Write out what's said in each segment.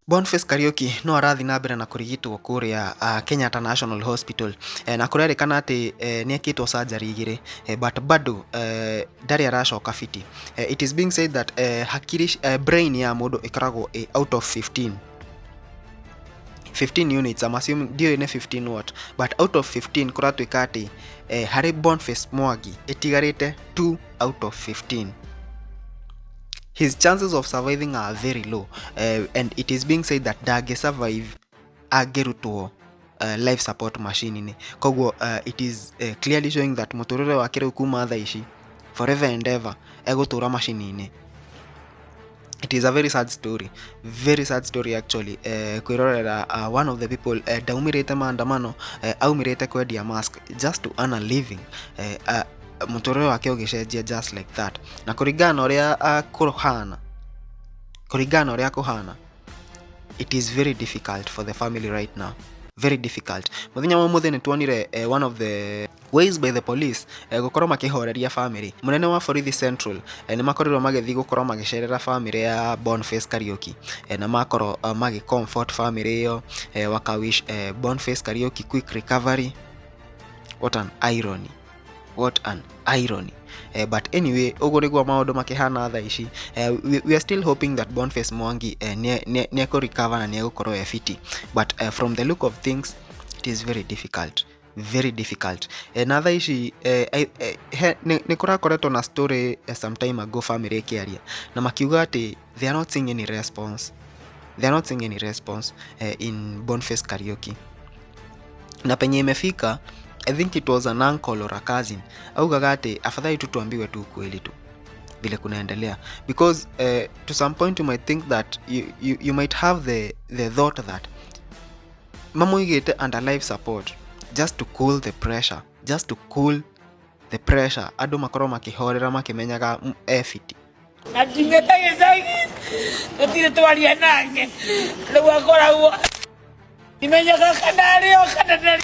Boniface Kariuki no arathiĩ na mbere na kũrigitwo kũrĩa Kenyatta National Hospital, na kũrerĩkana atĩ nĩ ekĩtwo surgery igĩrĩ, but bado ndarĩ aracoka fiti. It is being said that hakiri, brain ya mũndũ ĩkoragwo ĩ out of 15 15 units. I'm assuming, ndiũĩ nĩ 15 what, but out of 15 kũratuĩka atĩ harĩ Boniface Mwangi ĩtigarĩte 2 out of 15. His chances of surviving are very low, and it is being said that ndangĩ survive angĩrutwo life support machine-inĩ. Koguo it is clearly showing that mũtũrĩre wake rĩu kuma thaa ici forever and ever egũtũra macini-inĩ. It is a very sad story, very sad story actually, kwĩrorera one of the people ndaumĩrĩte maandamano, aumĩrĩte kwendia mask just to earn a living, mũtũrĩre wake ũgĩcenjia just like that. Na kũringana na ũrĩa kũhana, kũringana na ũrĩa kũhana, it is very difficult for the family right now, very difficult. Mũthenya wa ũmũthĩ nĩ tuonire one of the ways by the police gũkorwo makĩhoreria family. Mũnene wa borithi Central nĩ makorirwo magĩthiĩ gũkorwo magĩcerera family ya Boniface Kariuki, na makorwo magĩ comfort family ĩyo, waka wish Boniface Kariuki quick recovery. What an irony, what an irony. But anyway, ũguo nĩguo maũndũ makĩhana thaa ici. We are still hoping that Boniface Mwangi nĩ ekũ-recover na nĩ egũkorwo e fiti, but from the look of things it is very difficult, very difficult. Na thaa ici nĩ kũrakoretwo na story some time ago, family ĩkĩaria na makiuga atĩ they are not seeing any response, they are not seeing any response in Boniface Kariuki. Na penye imefika, I think it was an uncle or a cousin augaga atĩ afadhali tu tuambiwe tu ukweli tu vile kunaendelea, because to some point you might think that you might have the thought that mamuigĩte under life support just to cool the pressure, just to cool the pressure, andũ makorwo makĩhorera makĩmenyaga e fiti. Na ndimĩte gĩcagi, tũtirĩ twaria nake. Rĩu akoragwo ndimenyaga kana arĩ o kana ndarĩ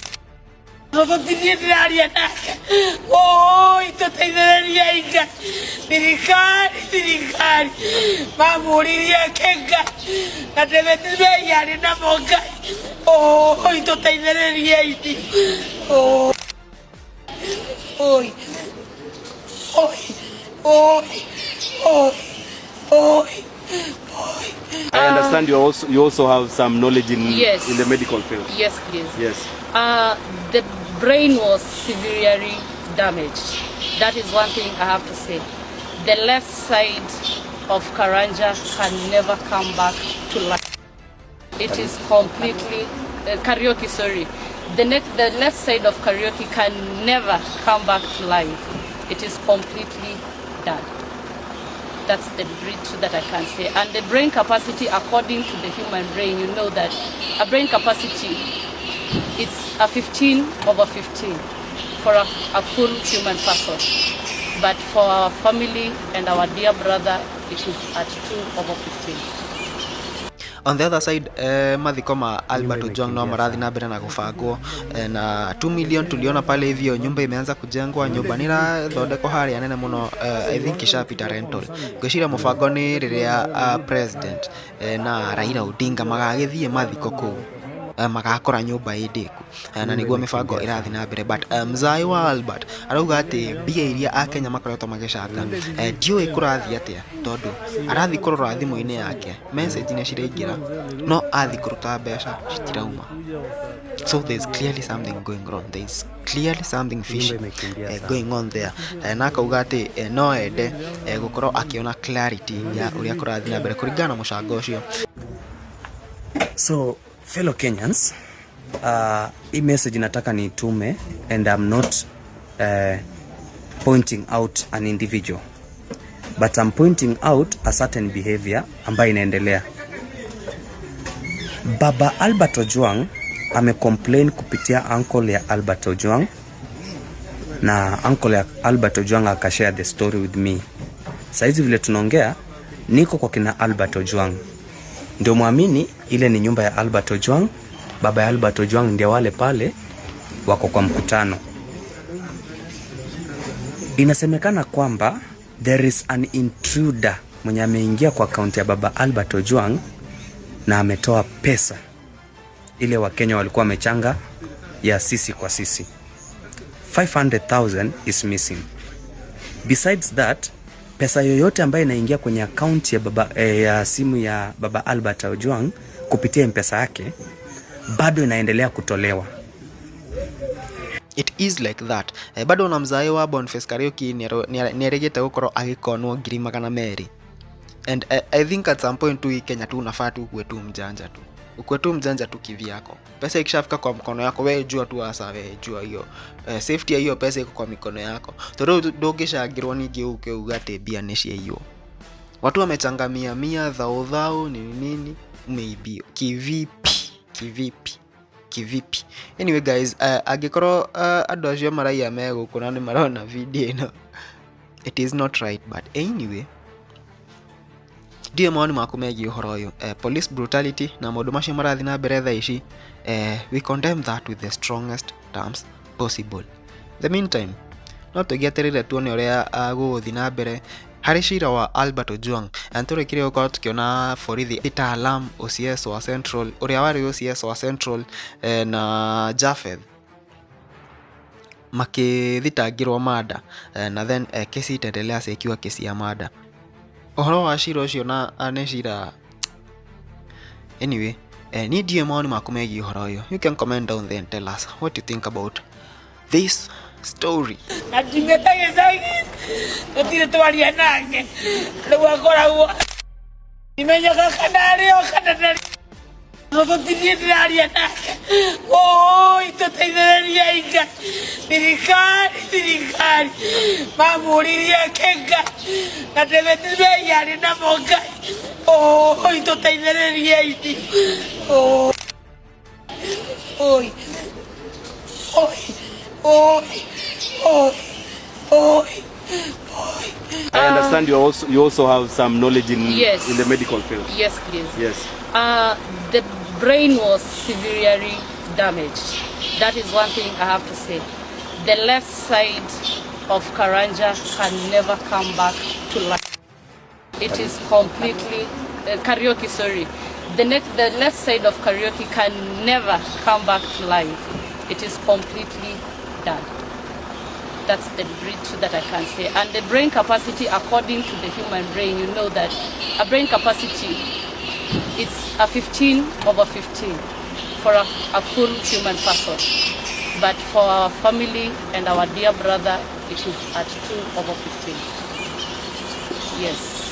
no tũtithiĩ ndĩraria nake. Oi, tũteithĩrĩriei Ngai, thirikari, thirikari mamũririe ke Ngai na ndĩmĩtimei arĩ namo Ngai. Oi, tũteithĩrĩriei. Oi, oi, oi, oi, oi, oi. I understand you also have some knowledge in Yes. in the medical field. Yes, please. Yes. The brain was severely damaged. That is one thing I have to say. The left side of Karanja can never come back to life. It is completely Kariuki, sorry. The left side of Kariuki can never come back to life. It is completely dead. That's the truth that I can say. And the brain capacity, according to the human brain, you know that a brain capacity, it's a 15 over 15 for a full human person. But for our family and our dear brother, it is at 2 over 15. On the other side, mathiko ma Albert Ojwang no marathi na mbere na gũbangwo, na 2 million tuliona pale hivyo nyumba imeanza kujengwa, nyumba nĩ irathondekwo harĩa nene mũno. I think ishapita rental. Ngwĩciria mũbango nĩ rĩrĩa president na Raila Odinga magagĩthiĩ mathiko kũu, magakora nyũmba ĩ ndĩku, na nĩguo mĩbango ĩrathiĩ na mbere. But mzai wa Albert arauga atĩ mbia iria akenya makoretwo magĩcanga, ndiũĩ kũrathiĩ atĩa, tondũ arathiĩ kũrora thimũ-inĩ yake message nĩ ciraingĩra, no athiĩ kũruta mbeca citirauma. So there's clearly something going wrong, there's clearly something fishy going on there. Na akauga atĩ no ende gũkorwo akĩona clarity ya ũrĩa kũrathiĩ na mbere kũringana na mũcango ũcio. So fellow Kenyans, hii message nataka niitume and I'm not pointing out an individual, but I'm pointing out a certain behavior ambayo inaendelea. Baba Albert Ojwang amecomplain kupitia uncle ya Albert Ojwang, na uncle ya Albert Ojwang akashare the story with me. Saizi vile tunaongea niko kwa kina Albert Ojwang, ndio mwamini ile ni nyumba ya Albert Ojwang. Baba ya Albert Ojwang ndio wale pale wako kwa mkutano. Inasemekana kwamba there is an intruder mwenye ameingia kwa akaunti ya baba Albert Ojwang. Na ametoa pesa ile Wakenya walikuwa wamechanga ya sisi kwa sisi. 500,000 is missing. Besides that, pesa yoyote ambayo inaingia kwenye akaunti ya baba, ya simu ya baba Albert Ojwang kupitia Mpesa yake bado inaendelea kutolewa. It is like that. Bado ona mzae wa Boniface Kariuki nĩerĩgĩte gũkorwo agĩkonwo 200,000. And I think at some point tu hii Kenya tu unafaa tu ukuwe tu mjanja tu, ukuwe tu mjanja tu kivyako. Pesa ikishafika kwa mkono yako, we jua tu hasa, we jua hiyo safety ya hiyo pesa iko kwa mikono yako, tondũ ndũngĩcangĩrwo ningĩ ũke uga atĩ mbia nĩ ciaiywo. Watu wamechanga mia mia, thao thao, nini nini, umeibiwa kivipi? Kivipi? Kivipi? Anyway guys, angĩkorwo andũ acio maraiya me gũkũ na nĩ marona video ĩno, it is not right. But anyway, ndiĩ mawoni maku megiĩ ũhoro ũyũ, police brutality na maũndũ macio marathiĩ na mbere thaa ici. We condemn that with the strongest terms possible. The meantime, no tũgĩeterere tuone ũrĩa gũgũthiĩ na mbere harĩ cira wa Albert Ojwang. Na nĩtũrĩkire gũkorwo tũkĩona borithi Talam OCS wa Central, ũrĩa warĩ OCS wa Central, na Japheth makĩthitangĩrwo murder, na then kesi itaendelea sasa ikiwa kesi ya murder. Ũhoro wa cira ũcio na nĩ cira. Anyway, niĩ ndiũĩ mawoni maku megiĩ ũhoro ũyũ. You can comment down there and tell us what you think about this story. Na ndimĩte gĩcagi, tũtirĩ twaria nake, rĩu akoragwo ndimenyaga kana arĩ o kana ndarĩ, no tũtithiĩ ndĩraria nake. Oi, tũteithĩrĩriei Ngai, thirikari, thirikari mamũririe ke Ngai na ndĩmĩtimei arĩ namo Ngai. Oi, tũteithĩrĩriei. Oi, oi, oi, oi, oi, oi. I understand you also have some knowledge in Yes. in the medical field. Yes, please. Yes. The brain was severely damaged. That is one thing I have to say. The left side of Karanja can never come back to life. It is completely Kariuki, sorry. The left side of Kariuki can never come back to life. It is completely done. That's the bridge that I can say. And the brain capacity, according to the human brain, you know that a brain capacity, it's a 15 over 15 for a full human person. But for our family and our dear brother, it is at 2 over 15. Yes.